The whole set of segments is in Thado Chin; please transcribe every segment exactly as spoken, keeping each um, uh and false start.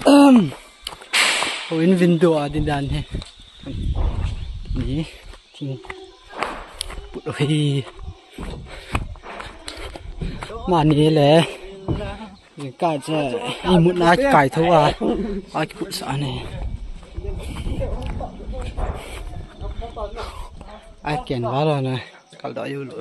Um, oh, in window a din dan he. Ni, thing. Put hi. Mani le. Ka cha, imut na kai tho a. A ki put sa ne. A ken va lo na. Kal da yu lo.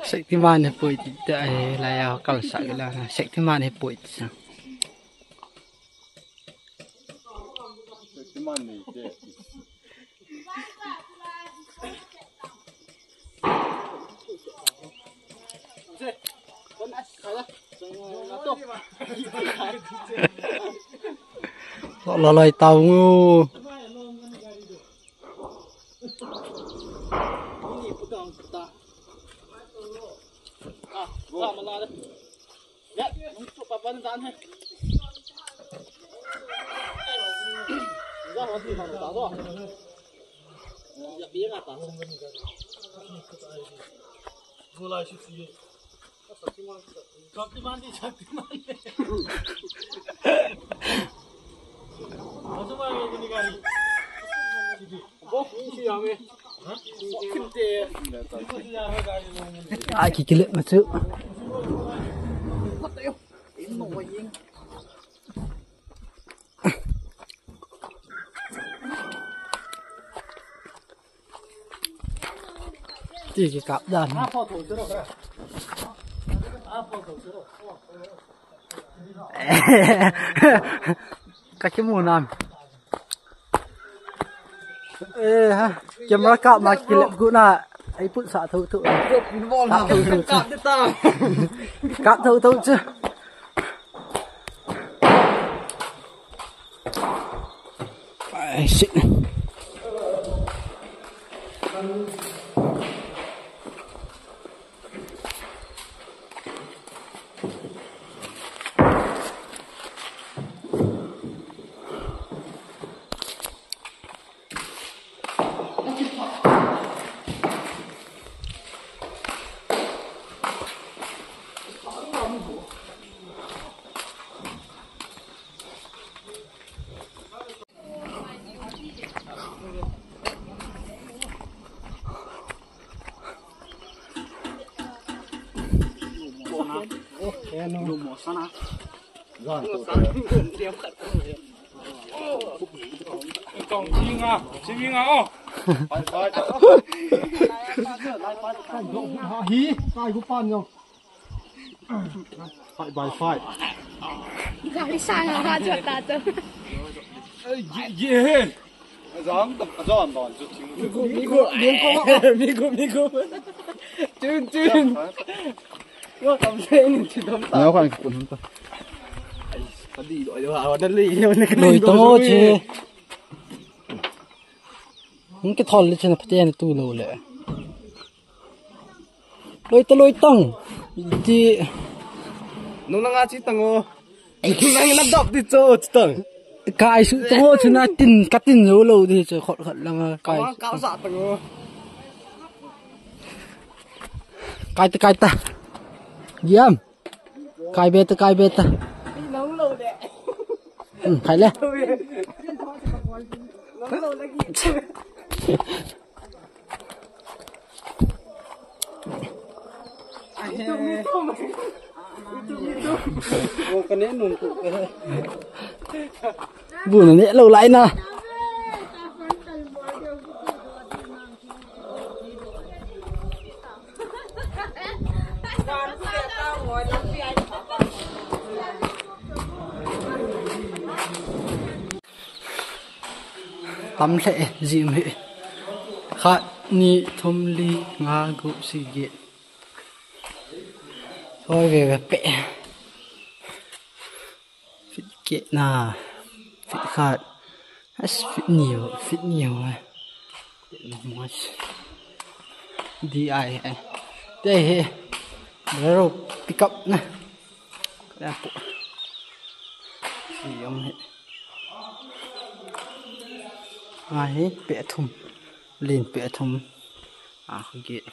Shaktiman he poi ti ta he la ya kal sa la Shaktiman he poi ti sa. Shaktiman ni te. Lo lo lai tau ngu. Ai, ki kilet ma chu. Ti ki kap dan. Ka kimu nam. Eh, ha. Camera kap ma kilep gu na. Ai put sa tho tho. Kap tho tho. Kap tho tho chu. Ai, shit. Hi, kai gu pan jong. Fight by fight. Gari sana ha jota to. Ye, ye. Jang, jang don chu thing. Migu, migu, migu. Chun, chun. Yo tam se ni chi dom ta. Yo kan kun ta. Ai, ka di lo yo ha, da le yo ne. Loi to mo chi. Hung kithol le chena phaten tu lo le. Loi ta loi tang. Ti. Nung na nga chi tang o. Nang na dop ti cho chi tang. Kai su tang o chuna tin ka tin zo lo ti cho khot khot langa kai. Ka sa tang o. Kai ta kai ta. Yam. Kai be ta, kai be ta. Hmm, khai le. Bu na ne lo lai na. Tam hle, jim hi. Khat, Ni, thum, li, nga, gup, sagi, get. Hoi ve ve pe. Fit get na. Fit khat. As fit ni ho, fit ni ho. Fit ni ho. D I, eh. Te he. Bro, pick up na. Ya pu. Si yom he. A he, pe thum. Lin pe thum. A khu get.